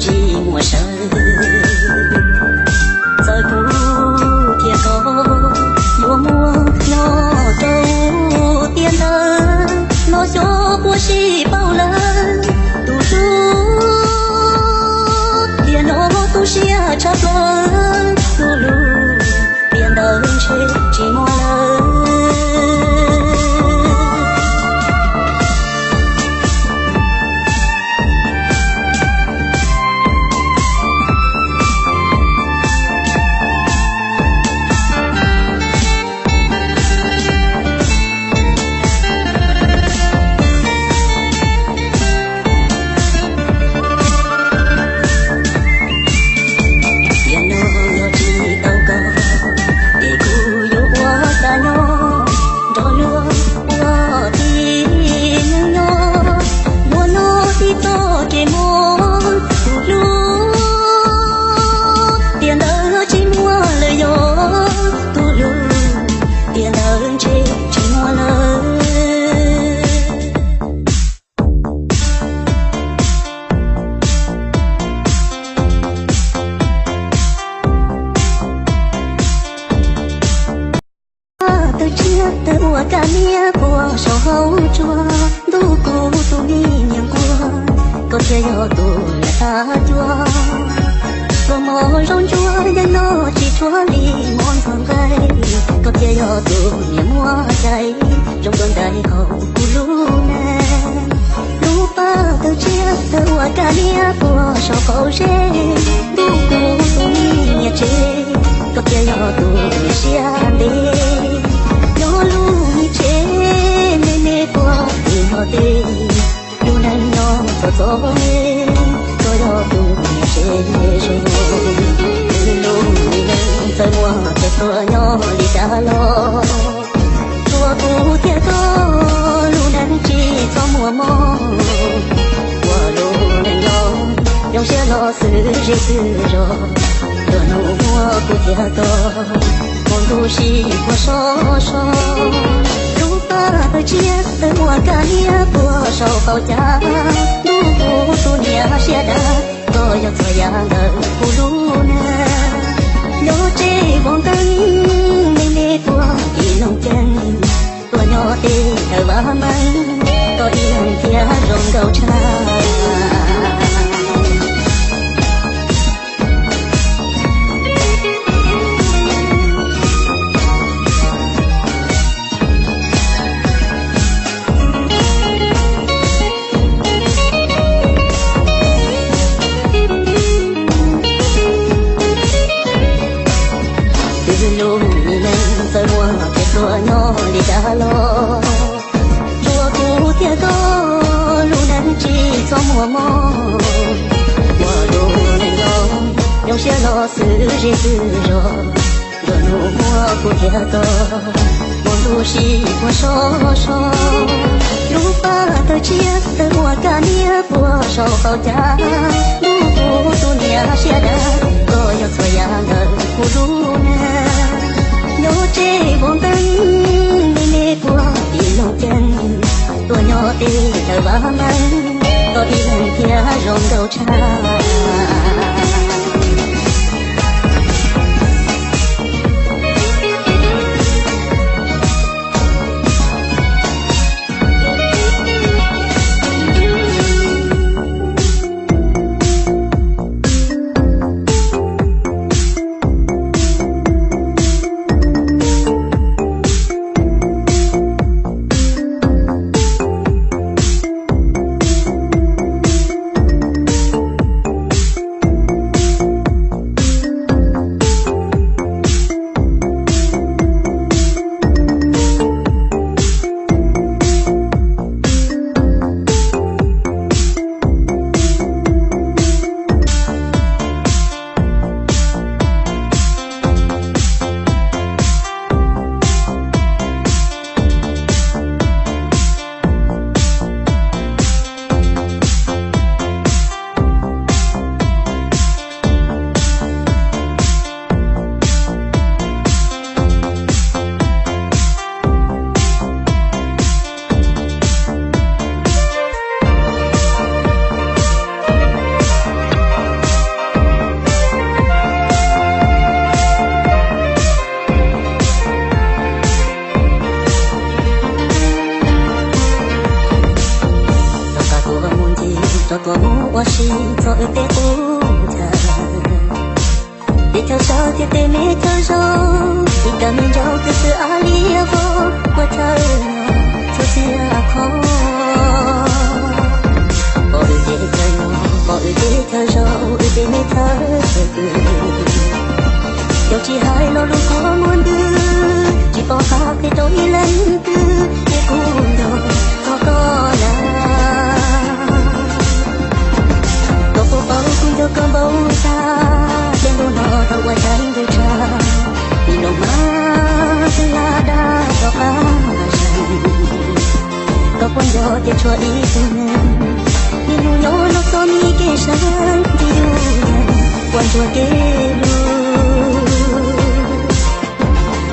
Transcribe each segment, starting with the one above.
tsis muaj sawv. Txawm kuv thiab koj yuav muaj nyob rau tiam ntawd, los xyov puas sib paub lawm. Tus hlub tiam no tu siab tshaj plaws, tus hlub tiam ntawd ntshe tsis muaj lawm. Tiam no yog tsis tau koj, ces kuv yuav ua cas nyob nrog luag ua tib neeg nyob. Muaj no tib txoj kev mob tus hlub, tiam ntawd tsis muaj lawm yog tus hlub, tiam ntawd ntshe tsis muaj lawm. Tawg tsiaj tawg ua kaj niab puag saum hauv tsuag, ntuj kuv tus me niam nquag, koj thiaj yog tus niam thab cuag. Koj mos zoo ntsuag yeej noj tsis tshuav li mov ntxuag nqaij, koj thiaj yog tus niam muaj cai zoo dua ntais hauv kuv lub neej. Lub paj tawg tsiaj tawg ua kaj niab puag saum qaum zeb, ntuj kuv tus me niam tsev, koj thiaj yog tus niam siab ntev. Nyob lub me tsev me me puag tim no tej, lub neej nyob txom txom nyem, koj yog tus niam tsev zoo. Lub me neej txawm muaj kev tuag nyob li cas los, tsuas kuv thiab koj lub neej tsis txhob muaj mob. Ua lub neej nyob zoo siab los xwb zej xwb zos, nruab hnub muaj kuv thiab koj, muaj ntuj sib puag sov sov. Lub paj tawg tsiaj tawg ua kaj niab puag saum qaum caj, ntuj kuv tus niam siab dag, koj yog txhua yam ntawm kuv lub neej. Nyob tsev vov nkeeg me me puag ib lub ceeb, tuaj nyob tej chaw vaj meej, koj ib leeg thiaj zoo nkauj tshaj. Twb lub me neej txawm muaj kev tuag nyob li cas los, tsuas kuv thiab koj lub neej tsis txhob muaj mob. Ua lub neej nyob zoo siab los xwb zej xwb zos, nruab hnub muaj kuv thiab koj, muaj ntuj sib puag sov sov. Lub paj tawg tsiaj tawg ua kaj niab puag saum qaum caj, ntuj kuv tus niam siab dag, koj yog txhua yam ntawm kuv lub neej. Nyob tsev vov nkeeg me me puag ib lub ceeb, tuaj nyob tej chaw vaj meej, koj ib leeg thiaj zoo nkauj tshaj. wb tej qub ntawd, tej chaw sawv thiab tej me chaw zoo, ib tag me ntsaum twb xwb a liab vog ua chaw no txhua txhia qhov. Pom wb tej chaw no, pom wb tej chaw zoo, wb tej me chaw sawv twg, yog tsis hais lo lus kua muag ntws, tsis pom qab qhia rau ib leeg twg, ces kuv nrog koj koj na. Koj puas paub kuv nco koj npaum cas, tiam ntuj no tau ua tsaib ntuj tshaj, ib los mas twb la dag rov qab zais. Koj puas nco tias tshuav ib tug neeg, niaj hnub nyob nrog txoj me kev sab nti yus yeej ua ntsuag kev hlub.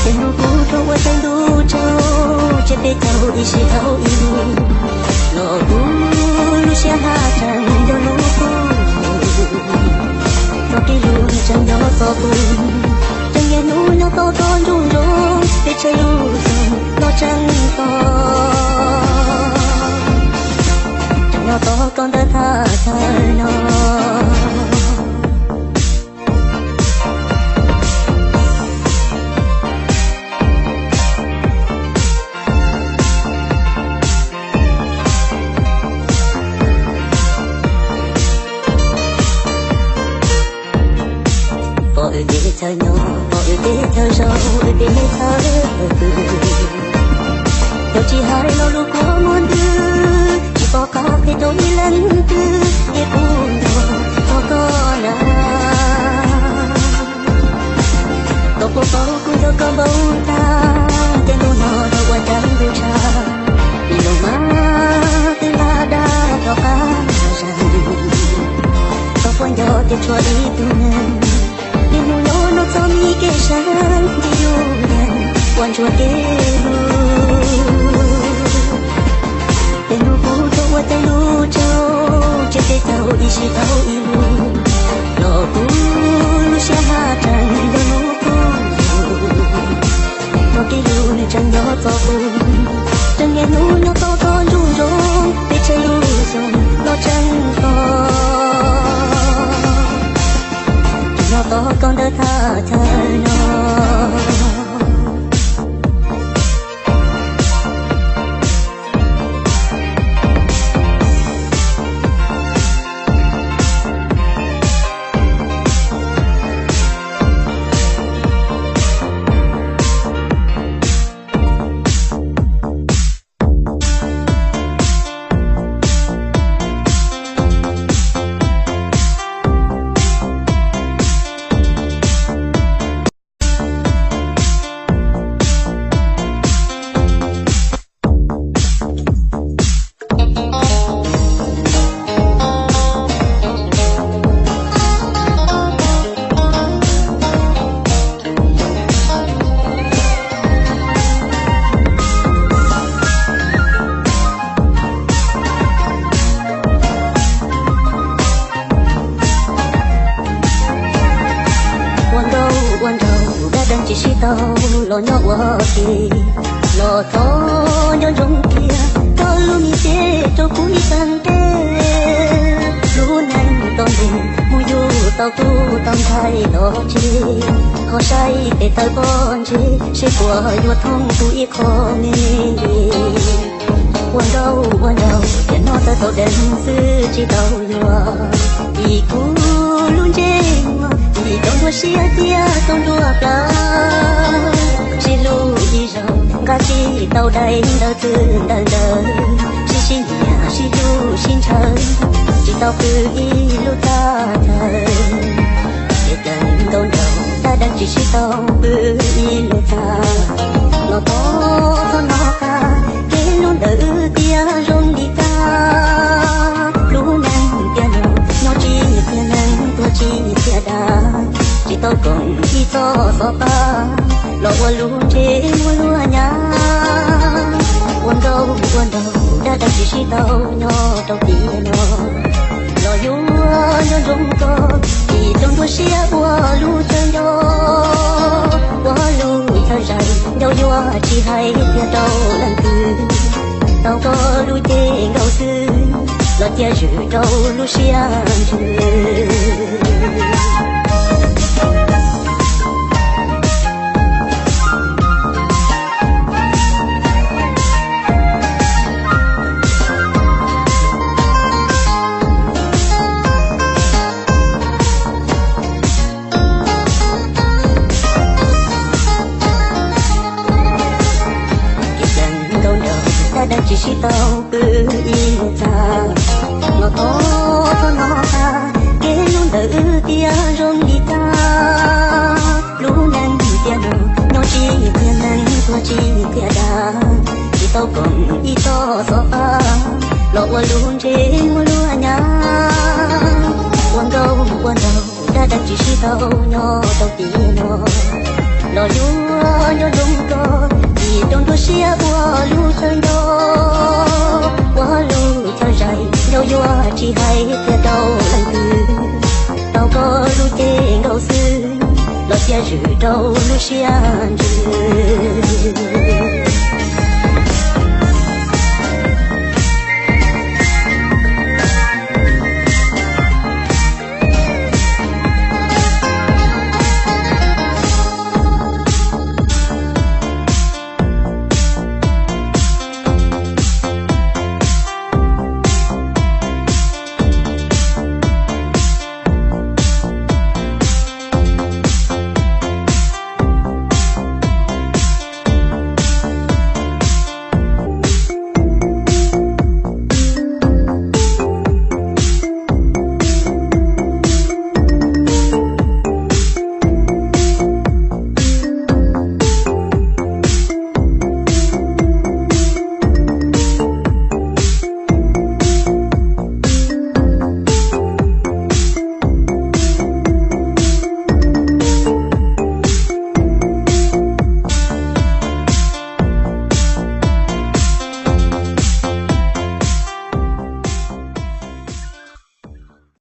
Ces hnub kuv tuaj ua tsaib ntuj tsaug, tsiab peb caug ib sij dhau ib lub, los kuv lub siab haj tseem nco lub kub. Txoj kev hlub nws tseem nyob txoj qub, tseem niaj hnub nyob tau txoj ntsuj nroog, peb tshaj lub xyoos los tseem tos. Tseem nyob tos koj ntawm thaj chaw no. Pom wb tej chaw nyob, pom wb tej chaw zoo, wb tej me chaw twg, yog tsis hais lo lus kua muag ntws, tsis pom qab qhia rau ib leeg twg, ces kuv nrog koj koj na. Koj puas paub kuv nco koj npaum cas, tiam ntuj no tau ua tsaib ntuj tshaj, ib los mas twb la dag rov qab zais. Koj puas nco tias tshuav ib tug neeg, niaj hnub nyob nrog txoj me kev sab nti yus yeej ua ntsuag kev hlub. Ces hnub kuv tuaj ua tsaib ntuj tsaug, tsiab peb caug ib sij dhau ib lub, los kuv lub siab haj tseem nco lub kub. Txoj kev hlub nws tseem nyob txoj qub, tseem niaj hnub nyob tau txoj ntsuj nroog, peb tshaj lub xyoos los tseem tos. Tseem nyob tos koj ntawm thaj chaw no. Ua nkauj ua nraug dab deeg tsis sib tau, los nyob ua ke los thov nco ntsoov tias koj lub me tsev rau kuv ib tag nqe. Lub neej tau ntev mus yus tau tub tau ntxhais los tsis, qhov saib tes taw pob ntseg seb puas yuav thooj kuv ib qho me. Ua nkauj ua nraug tiam no tawm tau deeg xwb tsis tau yuav, vim kuv lub ntsej muag vim tau nruab siab thiab tau nruab plawv. Sib hlub ib zaug nqa tsis tau dai ntawv txwv ntawv ntawv, sib sib nyiam sib hlub sib ntshaw, tsis tau pw ib lub txaj chaw. Ces dlaim ntau nraug dab deeg tsis sib tau pw ib lub txaj, los thov txhob hnov qab kev hlub ntawm wb tias zoo li cas. Lub neej tiag no nyob tsis txia neeg tuag tsis txia dag, tsis tau koom ib txoj xov pab los ua lub ntsej muag luag nyab. Ua nkauj ua nraug dab deeg tsis sib tau nyob rau tiam no, los yuav nco ntsoov koj vim tau nruab siab ua lub chaw nco. Ua lub chaw zais ncauj yuav tsis hais tiag rau leej twg, tau koj lub cev nkaus xwb los Cia zwm rau lub siab ntsws. Kev deev ntau nraug, dab deev tsis sib tau pw ib txha. Los thov txhob hnov tag, kev hlub ntawm wb tiag zoo li cas. Lub neej tiag no, nyob tsis qhia neeg, tuag tsis qhia dag. Tsis tau koom ib txoj xov pab, los ua lub ntsej muag luag nyab. Ua nkauj ua nraug, dab deev tsis sib tau nyob tau tiag no. Los yuav nyob zoo koj, vim rau nruab siab ua lub chaw nco, ua lub chaw zais, ncauj yuav tsis hais qhia rau leej twg. Tau koj lub cev nkaus xwb, los cia zwm rau lub siab ntsws.